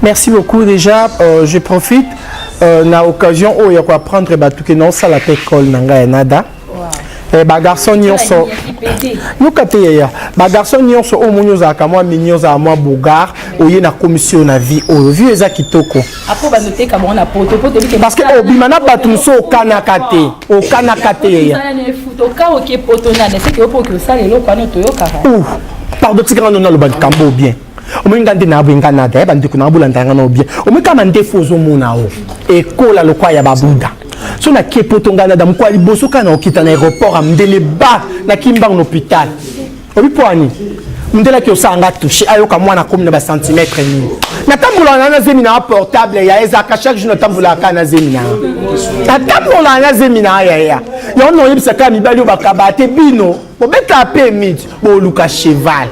Merci beaucoup. Déjà, je profite na occasion oyo ya koapprendre bato ke naosala mpe école na ngai ya Nada. Bagarçon nyonso, yoka te yaya, bagarçon nyonso oyo omoni ozalaka mwa mini, ozala mwa bogar, oye na komisi oyo na vie oyo, vie eza kitoko. Parce que obima na bato mosusu, okanaka te, okanaka te yaya. Pardon, tikanga no naloba likambo bien. Omoni nga nde naboye, nga Nada ya bandeko na bolanda nga na bien. Omoni kaka mandefu ozomona o ekola lokwa ya babuda. So nakie poto, nga Nada, mokolo ya liboso kaka na okita na aéroport ya ndele ba naki mbango na hôpital. Obi mpo ani mondele aki osala nga touche, ayoka mwana akomi na bacentimètre nini. Natambolaka na zemi na portable ya ezalaka chaque jour, natambolaka kaka na zemi na, natambolaka na zemi na yaya. Yango na oyebisa kaka mibali oyo bakaba te, bino bobetaka pe miti, boluka cheval.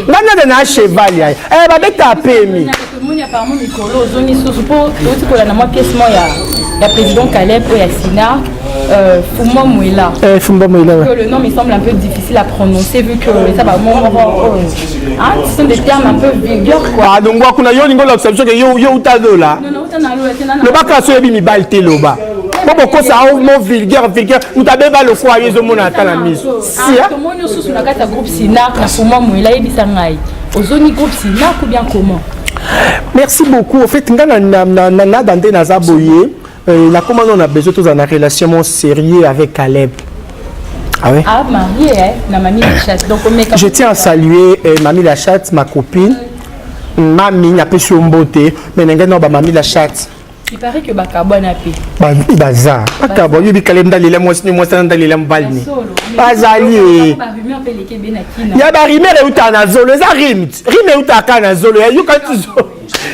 Nga Nada na cheval yaya, babetaka pe miti. Tomoni apparemment mikolo ozongi susu mpo touti kolanda mwa pièce mo ya président Caleb oyo ya Sinark, Fuma Mwela. Fumba Mwela, ouais. Le nom me semble un peu difficile à prononcer vu que ça va mon, hein, ce sont des termes un peu vulgaires, quoi. Ah donc kuna yo lingo lakisa biso ke yo yo uta lola. Non non, uta na lola te na. Lobaka so yebi mibali te, loba po bokosa mo vulgaire vulgaire, moto abeba lokwa yo ezomona ata na miso. Si tomoni osusu na kati ya groupe Sinark na Fuma Mwela, yebisa ngai, ozongi groupe Sinark ou bien comment? Merci beaucoup. Au fait, nga na Nada nde naza boye, nakoma no na besoin tozala na relation mo sérieux avec Caleb. Ah ouais? Ah, marié, hein, na Mamie la Chatte. Donc, on Je tiens à saluer Mamie la Chatte, ma copine. Mami, napesi yo mbote, mais na ngai na ba Mamie la Chatte. Il paraît que bakabwana pe. Baza bakabwa, yobi Caleb ndalela mwasi ni mwasi na ndalela mobali ni bazali. Ya barumeur eutaka na zolo, eza rime, rime eutaka kaka na zolo. Yoka ti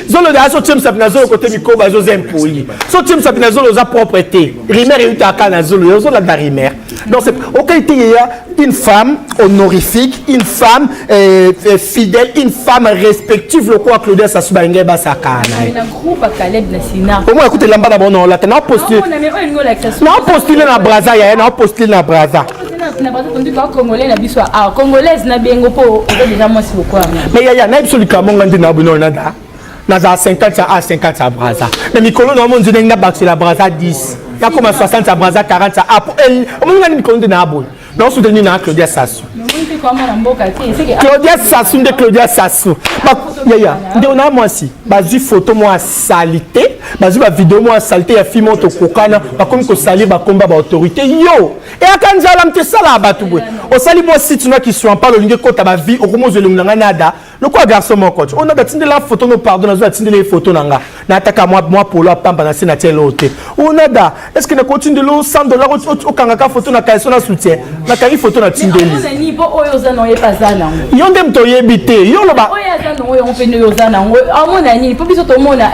zolo deya, so tie mosapi na zolo kote mikoba azoza impoli, so tie mosapi na zolo oza propre te. Rumeur eutaka kaka na zolo, ozolanda rumeur. Donc c'est ok te yeya, une femme honorifique, une femme fidèle, une femme respective lokola Claudia Sassou, balingai basakana na ye. Omoi akuta elamba na bango olata, naopostule na Braza yaya, naopostule na Braza. Congolais na biso, ah, congolaise na bengo mpo oza déjà mwasi lokola. Mais yaya, nayebi so likambo, nga nde nabino nada nazala 50 ya a 50 ya Braza, mais mikolo na omo nzela ndenge nabakisela Braza 10, nakoma 60 ya Braza, 40 ya a. Omoni ngani mikolo nde naboye naosoutenir na Claudia Sassou, Claudia Sassou nde Claudia Sassou yaya. Nde na mwasi bazwi photo mwa ya saleté, bazwi bavideo mwa ya saleté ya film oyo tokokana, bakomi kosalir bakomba baautorité. Yo eyaka nzala moto esalaka bato boye, osali mwa site no kiswampala, olingi ekota bavie, okomi ozwa elongi na ngai Nada lokola garçon moko ti oyo Nada atindela photo no. Pardon, nazwi atindela ye photo na nga, nataka mwa polo apamba na se na tia eloko te. Oyo Nada, est ce que nakotindela 100 $, okangaka photo na caleçon na soutien? Nakangi photo, natindeli. Yo nde moto oyebi te, yo loba. Oyo aza nango, yango mpe nde oza nango, amona nini? Mpo biso tomona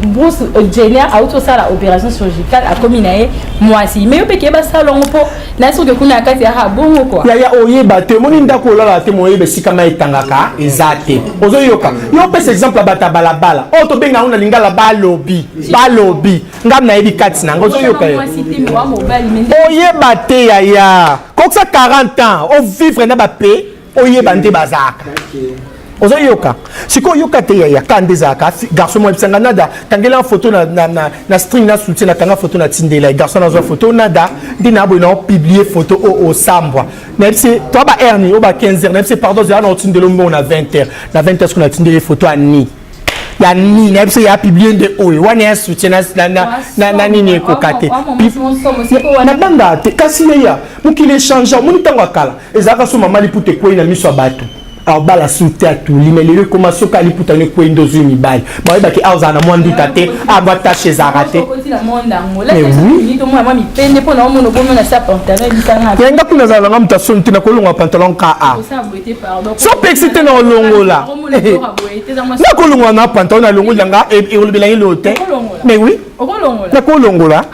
Bruce Jenner auti osala opération chirurgicale, akomi na ye mwasi, mais yo mpe keye basala yango mpo na soki kuna ya kati yaka bongo kua. Yaya, oyeba te, omoni ndako olala te, moyeba esika mai etangaka eza te. Ozoyoka yo opesa exemple ya bato ya balabala oyo tobenga yango na lingala balobi balobi, ngam nayebi kati na nga. Ozoyoka yo oyeba te yaya, kokisa 40 ans ovivre na bape, oyeba nde bazalaka. Ozoyoka sikoyo, oyoka te yaya, ka nde ezalaka. Garçon mo ayebisanga: "Nada, kangela photo na string na soutien." Nakanga photo, natindela ye. Garçon nazwa photo: "Nada, nde na boye naopublier photo oyo osambwa." Nayebisi to ba heure ni oyo ba 15 heures, nayebisi: "Pardon, zela na otindela mbongo na 20 heures." Na 20 heures soki natindeli photo ya ni ya nini, nayebisi ya publier nde oyo wana ya soutien na nini, ekoka te nabanga te. Kasi yeya, mokili échange. Omoni ntango ya kala ezalaka so mama liputa ekwei na miso ya bato, abala su te, atuli. Mais lelo ekoma soki aliputa no ekwei nde ozwi mibali, bayebaki awa ozala na mwa nduta te, abwa tashe ezalaka te. Oui, yanga kuna azala nanga moto asoni te, nakolongola pantalon ka a so pekisi te, na olongola, nakolongola na pantalon, nalongoli yanga, elobela ye lelo te. Mais oui, nakolongola.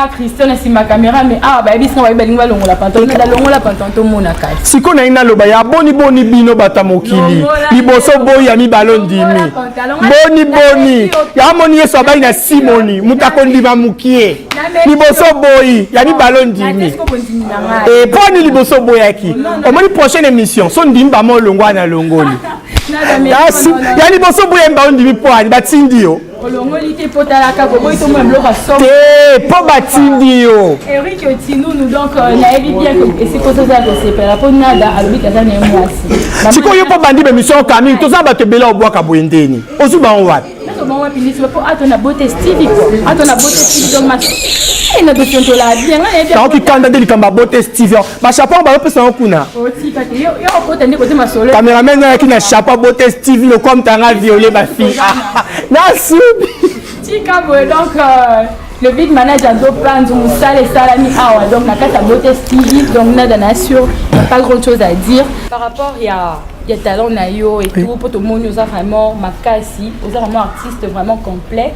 nga Christian na nsima caméra, mais awa bayebisi nga, bayebi, balingi balongola pantalon. Balongola pantalon, tomona kati. Sikoyo nayi naloba ya boni boni, bino bato ya mokili, liboso boyi ya mibale ondimi boni boni. Ya moni Yesu abai na Simoni, moto akondima mokie. Liboso boyi ya mibale ondimi eponi, liboso boyaki. Omoni, prochaine émission so ndimi bama olongwa na longoli ya liboso boya mba ondimi mpo ani batindi yo. Olongoli te mpo talaka boboyi, tomona biloko ya somo. Te, mpo batindi yo. Eric Tinunu, donc nayebi bien que esika ozozala kosepela mpo Nada alobi aza na ye mwasi. Sikoyo yo mpo bandi bémission kamini, toza bato ebele, obwaka boye ndeni ozwi bango wapi? Nazobanga wapi ndisi mpo ato na Beauté Stevie, ato na Beauté Stevie, donc na dossier ntola bien, nga nayebi. Naoki kanda nde likambo ya Beauté Stevie, bachapeau bazopesa yango kuna. Otika te, yo okota nde kote masolo. Cameraman ayaki na chapeau Beauté Stevie lokola mutanga viole bafille nasubi. Tika boye. Donc le big manager azopanza mosala esalami awa, donc na kati ya Beauté Stevie. Donc Nada, na sûr pas grand chose à dire par rapport ya talent na yo et tout, mpo tomoni oza vraiment makasi, oza vraiment artiste vraiment complet.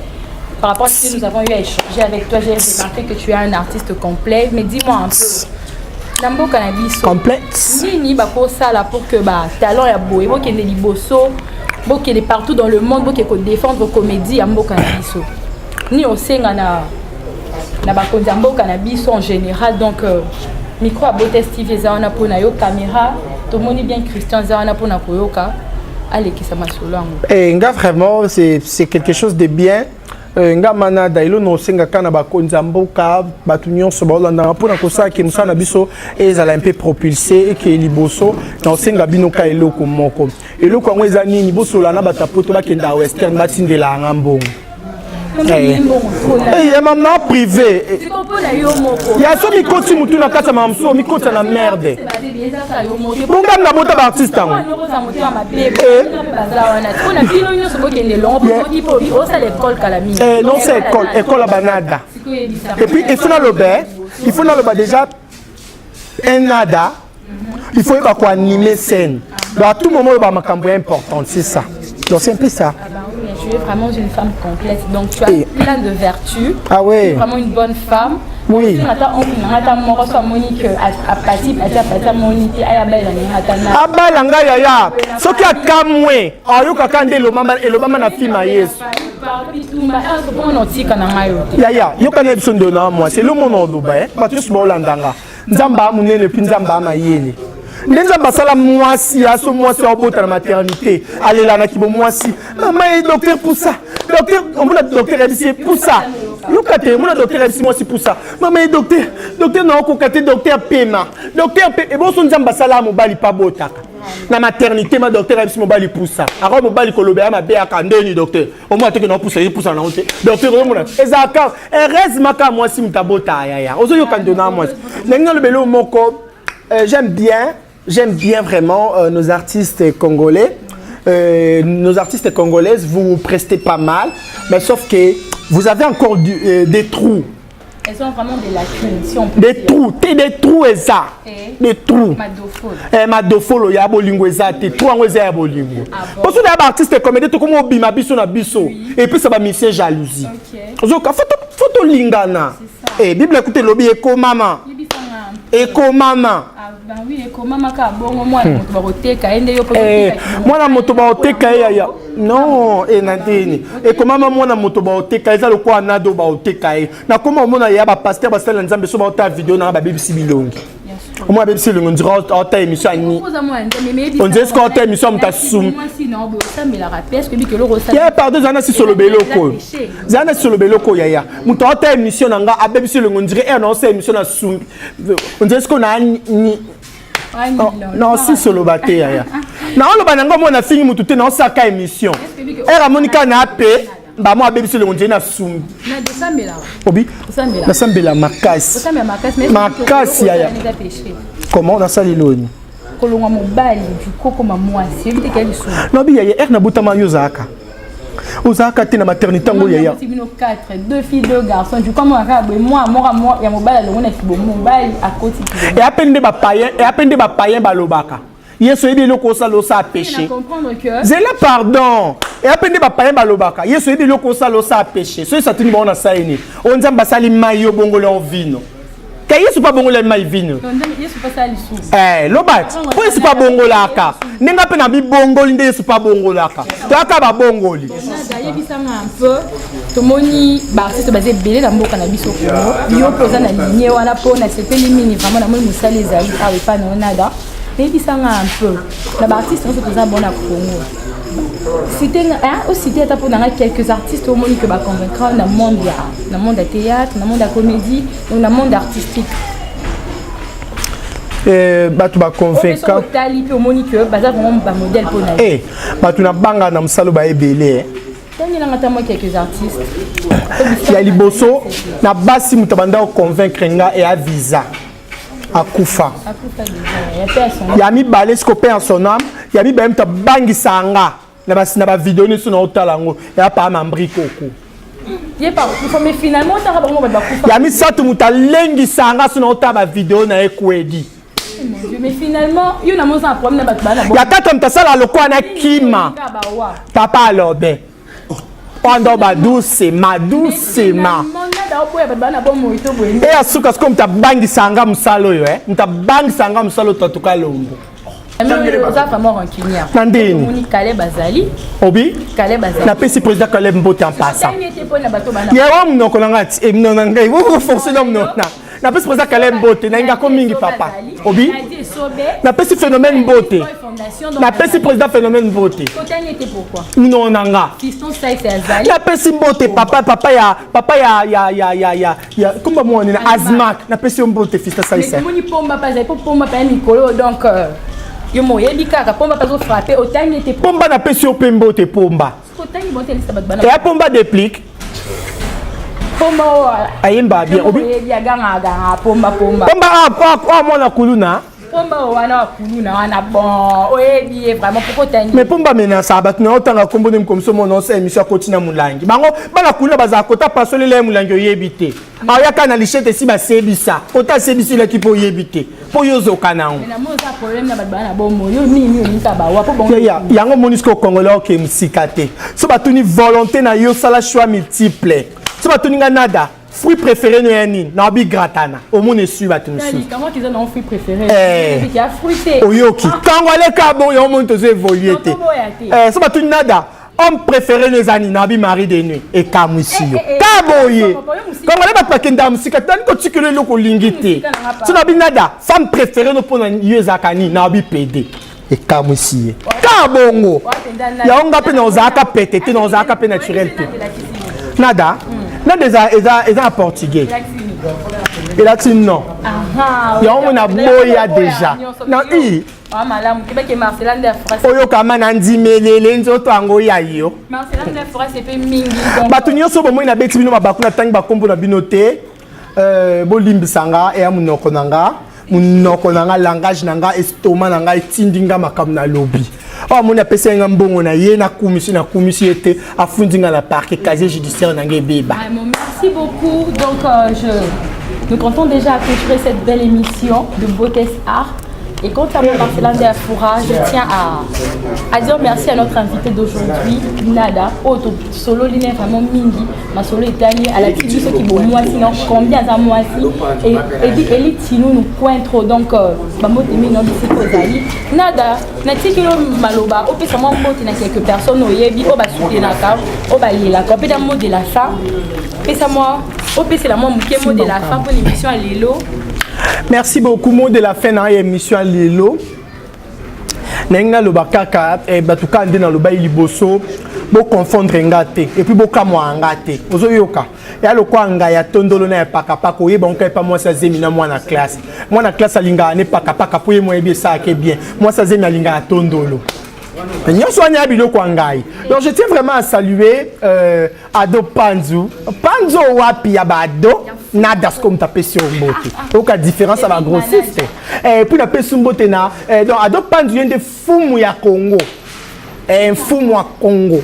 Par rapport à ce que nous avons eu à échanger avec toi, j'ai remarqué que tu es un artiste complet. Mais dis-moi un peu, na mboka na biso, complète, nini bakosala pour que batalent ya boye bokende liboso, bokende partout dans le monde, bokende kodéfendre comédie ya mboka na biso? Nini osenga na bakonzi ya mboka na biso en général? Donc micro ya Beauté Steve eza wana mpona yo, caméra tomoni bien, Christian eza wana mpona koyoka, alekisa masolo yango. Eh, nga vraiment, c'est quelque chose de bien. Nga Manada, elo na osengaka na bakonzi ya mboka, bato nyonso baolandanga, mpona kosalaki mosala na biso ezala mpe propulsé, eke liboso, na osenga bino ka eloko moko. Eloko yango eza nini? Bosola na bato ya Poto, bakenda ya Western, batindela yanga mbongo mama privé ya so mikoti mutu na kati ya mama mosusu, mikota na merde. Bonga na bota baartiste yango. Non, c'est école, école ya banada. Et puis il faut naloba, il faut naloba déjà, un Nada, il faut yeba koanimer scène. Donc à tout moment oyeba makambo ya importante, c'est ça. Donc c'est un peu ça. Ah bah oui, mais tu es vraiment une femme complète. Donc tu as et plein de vertus. Ah ouais. Tu es vraiment une bonne femme. Oui. Ata ata moko so amoni que apati ati apati, amoni te, aya balela ndenge ata na Abala ngai yaya, soki akamwe ayokaka nde elobama na film ya Yesu. Mpona otika na ngai yo te. Yaya, yokana biso ndo na mwasi elo mona oloba bato nyonso baolandanga. Nzambe a monene, puis Nzambe a mayele. Nde Nzambe asala mwasi aso, mwasi aobota na maternité, alelanaki bo mwasi: "Mama ye docteur, pusa docteur." Omona docteur ayebisi ye: "Pusa." Yoka te, omona docteur ayebisi mwasi: "Pusa." "Mama ye docteur, docteur naokoka te, docteur pema, docteur pe." Eboso Nzambe asala mobali mpe abotaka na maternité, ma docteur ayebisi mobali: "Pusa." Ako mobali koloba ya mabe aka ndeni docteur omona teke naopusa ye, pusa nango te docteur. Ozomona ezalaka heureusement kaka mwasi moto abota yaya. Ozoyoka ndo na mwasi ndenge nalobeli moko. J'aime bien vraiment nos artistes congolais, nos artistes congolaises, vous prestez pas mal, mais sauf que vous avez encore des trous. Elles ont vraiment des lacunes, si on peut Des dire. trous, te, des trous eza. Des trous. Madofolo. Eh, madofolo ya bolingo eza te, trou yango eza ya bolingo. Ah bon? Mposo na ya baartiste comédie, tokoma obima biso na biso, epesa bamusicien jalousie. Ozoka fo tolingana. C'est ça. Eh, Bible ekuta elobi ekomama. Yebisanga. Ekomama. Ah, bah oui, ekomama kaka bongo, mwana moto bakoteka ye nde yo mpo Eh, oteka. Mwana moto baoteka ye yaya, non e na ndeni ekomama, mwana moto baoteka, eza lokola nado baoteka ye. Nakoma omona ya bapasteur, basala Nzambe, so baota video nanga, babebisi bilongi. Bien sûr. Omona babebisi elongi, ondira aota émission ani. Oza mwana Nzambe, mais yebisa On dirait ce qu'on nga, a émission ya moto asumi. Mwasi na yo boye, osambelaka pe, est-ce que biki eloko osala? Ye pardon, ezala na sisi oloba eloko oyo, Eza péché. ezala na sisi oloba eloko oyo yaya. Moto aota émission na nga, abebisi elongi, ondire ere na osala émission na sumbi, ondire siko na ni. Ah, non, Non, sisi oloba te yaya, naoloba nango omona fingi mutu te, naosaka émission ere amoni kaka na ape bamo abebisi elongo, ondire na sumbi. Na osambelaka? Obi. Osambelaka? Nasambela makasi. Osambela makasi, mais Makasi, est-ce que yaya. eza péché? Comment nasali loni? Kolongwa mobali, du coup okoma mwasi, yebi te kaya lisumu. Nabi yaya, ere nabotama yo ozalaka, ozalaka te na maternité yango yaya. Bino 4, deux filles, deux garçons, du coup mwana kaka boye, mwana moko ya mobali alongo na kibo mobali, akoti kibo. Eya mpe nde bapayen, eya mpe nde bapayen balobaka: "Yesu oyebi eloko osala, osala péché." Na comprendre que Zela, pardon. Eya mpe nde bapayen balobaka, Yesu oyebi eloko osala, osala péché. So Yesu atuni bango, nasali nini? Oyo Nzambe asali mai, yo bongoli yango vino. Ka Yesu mpe abongoli mai vino. Eh, loba ti mpo Yesu mpe abongolaka ndenge mpe na bibongoli nde Yesu mpe abongolaka, toyaka babongoli. Yebisanga un peu, tomoni baartiste baza ebele na mboka na biso Congo. Yo mpe oza na ligne wana, mpo nasepeli mingi vraiment, namoni mosala ezali awa epa na yo. Nada, yebisanga un peu, na baartiste nyonso toza bona Congo, cité ocité ata mpo nanga quelques artistes omoni ke baconvaincre na monde ya théâtre, na monde ya comédie, donc na monde artistique. Bato baconvaincre. Otali mpe omoni ke baza vraiment bamodèle mpo na ye. Bato na banga na mosala baebele. Tangelanga ata mwa quelques artistes. Ya liboso, na basi, moto abanda koconvaincre nga eya Visa, akufa. Ya mibale, siko mpe en son âme. Ya mibale, moto abangisa nga na bavideo nyonso na otala yango, ya paa Mambri Koko. Ya misato, moto alengisa nga so na otala bavideo na ye, Kwedi. Ya kaka moto asala lokola na kima, papa alobe ando badusema dusema. E ya suka sikoyo, moto abangisa nga mosala oyo, moto abangisa nga mosala oyo, tatuka lombo. Oza vraiment rancunière. Na ndeni? Caleb azali. Obi. Caleb azali. Napesi président Caleb mbote en passant. Yewa monoko na nga ti monoko na ngai force na monoko na. Napesi président Caleb mbote, nayingako mingi papa. Obi, napesi Phénomène mbote, napesi président Phénomène mbote. Monoko na nga, napesi mbote papa, papa ya papa ya ya ya ya ya ya komba mwana na Azmak, napesi yo mbote, Fista Saisa. Pomba mpe azali, mpo pomba mpe ya mikolo, donc yo mo oyebi kaka pomba mpe azofrappe, otangi ete. Pomba, napesi yo mpe mbote, pomba. Otangi bonte lista bato bana. Eya pomba déplique. Pomba oyo. Ayemba bien, obi. Oyebi, aganga aganga, pomba pomba. Pomba a mwana kuluna. Pomba oyo wana wa kuluna wana, bon, oyebi ye vraiment, poko otangi. Mais pomba menasa bato na otanga kombo nde mokomiso mona osa émission, akoti na molangi. Bango bana kuluna bazala kota pasolela ye molangi, oyebi te, ayaka na lichete esi basebisa, kota asebisi elaki mpo oyebi te, mpo yo ozoka nango. Yango omoni sikoyo, Congolais oke mosika te. So batuni volonté na yo, osala choix multiple. So batuni nga, Nada, fruit préféré no ya nini? Na obi gratana, omoni esui bato mosusu. Oyoki ntango aleka bon, yango omoni tozo évolue te. So batuni, Nada, homme préféré no eza nini? Na obi mari de nuit, ekamwisi yo ka boye. Congolais, bato bakendaka mosika, tani kotikela eloko olingi te. So na obi, Nada, femme préféré no mpona yo ezalaka nini? Na obi pede, ekamwisi ye ka bongo. Yango nga mpe na ozalaka pete te, na ozalaka mpe naturel te. Nada, nada eza na portugais, elati non. Yango na boya déjà na i oyokama na ndimelele nzoto yango ya yo. Bato nyonso bomoi, nabeti bino mabaku, natangi bakombo na bino te, bolimbisa nga. Eya monoko na nga, monoko na nga, langage na nga, estomac na nga etindi nga makambo nalobi oyo. Amoni apesi nga mbongo na ye, nakumisi, nakumisi ye te, afundi nga na parquet, casier judiciaire na nga ebeba. Merci beaucoup. Donc nous comptons déjà à clôturer cette belle émission de Beauté Art. Et quant à moi, Marcelin de Afoura, je tiens à dire merci à notre invité d'aujourd'hui, Nada. Oyo solo line vraiment mingi, ma solo etali à la TV, ceux qui vont moi sinon combien à moi et Eli Tinou nous coin trop, donc bambote mingi na bisika ozali. Nada, natikeli maloba, opesa mwa mbote na quelques personnes oyebi, oyo basoutenaka, oyo balelaka. Opesa mot de la fin, pesa mwa, opesela mwa moke mot de la fin mpona émission ya lelo. Merci beaucoup. Mot de la fin na émission ya lelo, ndenge naloba kaka, bato kaka nde naloba ye liboso, boconfondre nga te et puis bokamwa nga te. Ozoyoka ya lokwa ngai ya tondolo na ya pakapaka, oyeba ngo epa mwasi azemi na mwana classe. Mwana classe alingaka ne pakapaka mpo ye moyebi esalaka bien, mwasi azemi alingaka tondolo. Nyonso wana ya biloko ya ngai. Donc je tiens vraiment à saluer Ado Panzu, Panzu wapi ya baado Nada siko moto apesi yo mbote, oyoka différence ya bagrossiste. Puis napesi mbote na donc Ado Panzu, ye nde fumu ya Congo, mfumu ya Congo,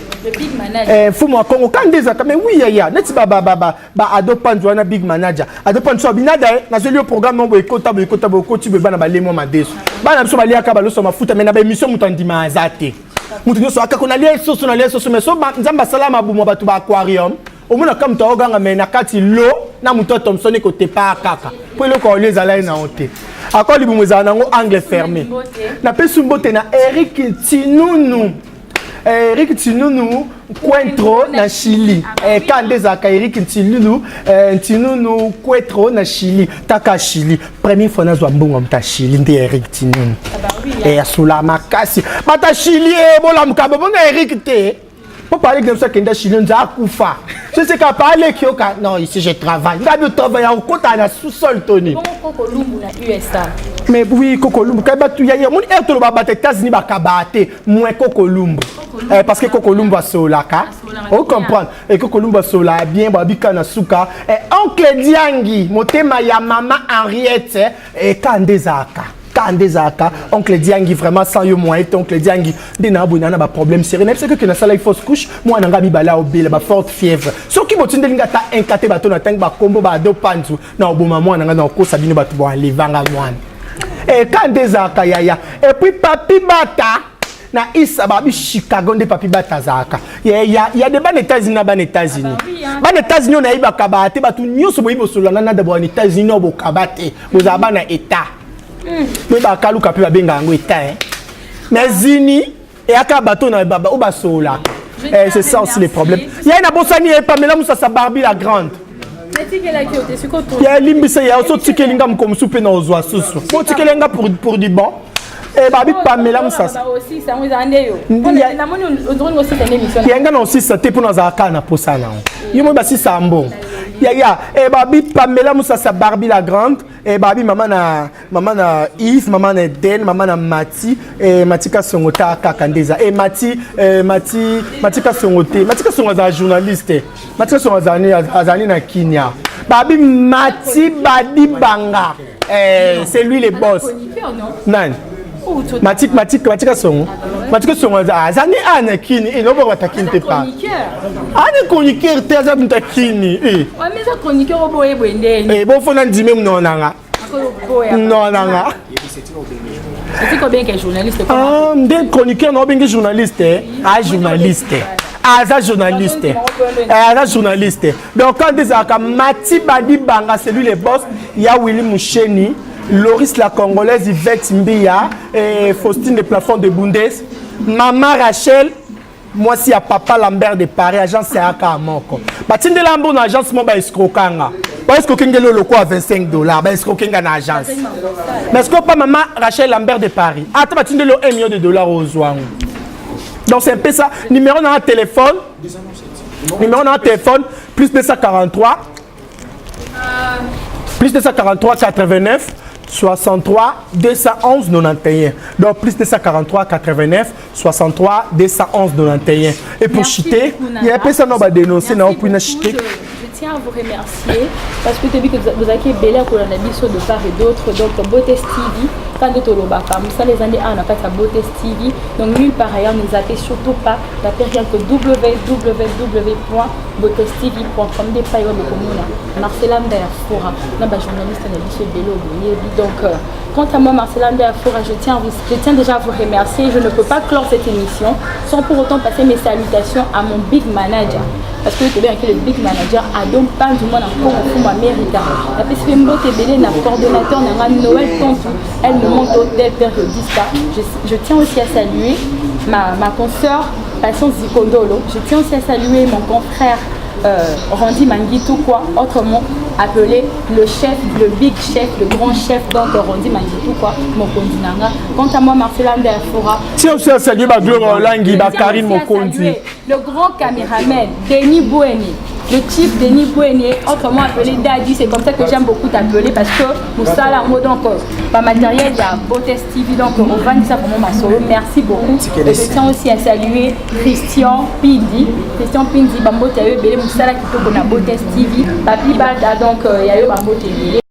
mfumu ya Congo ka nde ezalaka. Mais oui, yaya, neti ba Ado Panzu wana, big manager Ado Panzu, so abinada nazweli yo programme moko boye, ekota boye, ekota boye, okoti boye, bana balemwa madeso, bana biso baliaka baloso mafuta. Mais na baémission, moto andima aza te. Moto nyonso akako nalia soso, nalia soso, mais so Nzambe asala mabumu ya bato ba aquarium, omonaka moto aoganga, mais na kati lo na moto ya Thomson ekotepa kaka mpo eloko olia ezalaki nango te. Ako libumu ezala nango angle fermé. Napesi mbote na Eric Tinunu, Eric Tinunu Quentro na Chili. Ka nde ezalaka Eric Tinunu, Tinunu Quetro na Chili. Taka Chili, première fois nazwa mbongo moto ya Chili nde Eric Tinunu. Asola makasi. Bato ya Chili, bolamuka, bobonga Eric te mpo parle que biso akenda Chili, nza akufa sosi ka parle kioka. Non, ici je travaille, ngabi otravaille, okota na sous-sol toni. Mais oui, Kokolumbu kay bato ya ye omoni ere toloba bato États-Unis bakabaa te, moins Kokolumbu, parce que Kokolumbu asolaka, ocomprendre, e Kokolumbu asolaka bien. Babika na suka, oncle Diangi, motema ya mama Henriette, ka nde ezalaka, ka nde ezalaka oncle Diangi. Vraiment, sans yo moyen te. Oncle Diangi nde na boye na baproblème sérieux. Nayebi soki oke nasalaki fausse couche, mwana nga mibale aobela baforte fièvre. Soki botindeli nga ata un ka te, bato na ntangi bakombo baado panzu na oboma mwana nga na okosa bino bato boenlevanga mwana. Ka nde ezalaka yaya. Et puis Papi Bata na Isa, babi Chicago nde Papi Bata azalaka. Ya de bana États-Unis na bana États-Unis, bana États-Unis oyo nayebaka baa te. Bato nyonso boyebi bosolana nada bwana États-Unis oyo bokaba te, bozala bana état, boyebaka kaluka mpe babenga yango état, mais zini eyaka bato na oyo basololaka. C'est ça aussi les problèmes. Ye na bosani ye Pamela Musasa, Barbie la grande ya limbisa ya oso otikeli nga moko mosusu mpe na ozwa susu botikeli nga pour du bon. Babi Pamela Musasa yanga na osisa te mpo nazala kaka na posa nango yo moi basisa mbongo yaya. Babi Pamela Musasa, Barbie la grande, babi mama na mama na Yves, mama na Eden, mama na Mati, Mati Kasongo ta kaka nde eza Mati, Mati, Mati Kasongo te. Mati Kasongo azala journaliste. Mati Kasongo azali na Kinia. Babi Mati Badi Banga, c'est lui le boss. Nani? Mati, Mati, Mati Kasongo, Mati Kasongo azali a na Kini. Noboko bata Kini te pa ani chroniqueur te, aza mutu akini. Bofona ndime monoko nanga non nanga nde chroniqueur na obenge journaliste. A journaliste, aza journaliste, aza journaliste. Donc quand ezalaka Mati Badi Banga, c'est lui le boss. Ya Willy Musheni, Loris la congolaise, Yvette Mbia et Faustine de plafond de Bundes, Mama Rachel, mwasi ya papa Lambert de Paris. Agence eyaka moko batindela mbo na agence mo baescroquanga, baescroquer ngeli oloko ya 25 $, baescroquer nga na agence. Mais ce pa mama Rachel Lambert de Paris, ata batindeli yo 1 million de dollars, ozwango. Donc c'est un peu ça. Numéro na téléphone, numéro na téléphone: plus 243, plus 243 89 63 211 91. Donc plus 243 89 63 211 91. Et pour chuter, il y a personne qui va dénoncer, non, pour chuter. Je tiens à vous remercier parce que tu que vous avez belé kolanda biso de part et d'autre. Donc Botes TV, quand de tolobaka mosala eza nde awa na kati ya Botes TV. Donc nulle part ailleurs, ne zappez surtout pas, tapez rien que www.botestv.com nde epai oyo bokomona Marcela Ndaya Fora na bajournaliste na biso ebele oyo boyebi. Donc quant à moi, Marcela Ndaya Fora, je tiens déjà à vous remercier. Je ne peux pas clore cette émission sans pour autant passer mes salutations à mon big manager, parce que tobengi le big manager Adom Panzu, mwana Kongo Fumu Amerika. Napesi mpe mbote ebele na coordonnateur na nga Noël Tontu, elle me montre tel périodiste. Je tiens aussi à saluer ma consoeur Patience Zikondolo. Je tiens aussi à saluer mon confrère Randy Mangitou, quoi, autrement appelé le chef, le big chef, le grand chef, donc Randy Mangitou, quoi, mokonzi na nga. Quant à moi, Marcela Ndefora. Tiens aussi à saluer ba Gloire Olangi, ba Karine Mokonzi. Le grand caméraman, Denis Boueni. Le chief Denis Boueni, autrement appelé Daddy, c'est comme ça que j'aime beaucoup t'appeler parce que mosala, donc, pas matériel, il y a Botes TV, donc on va ça vraiment ma solo. Merci beaucoup. Et je tiens aussi à saluer Christian Pindi. Christian Pindi, Bambote, il y a eu Bele mosala kitoko na Botes TV. Papi Bada, donc il y a eu Bambote.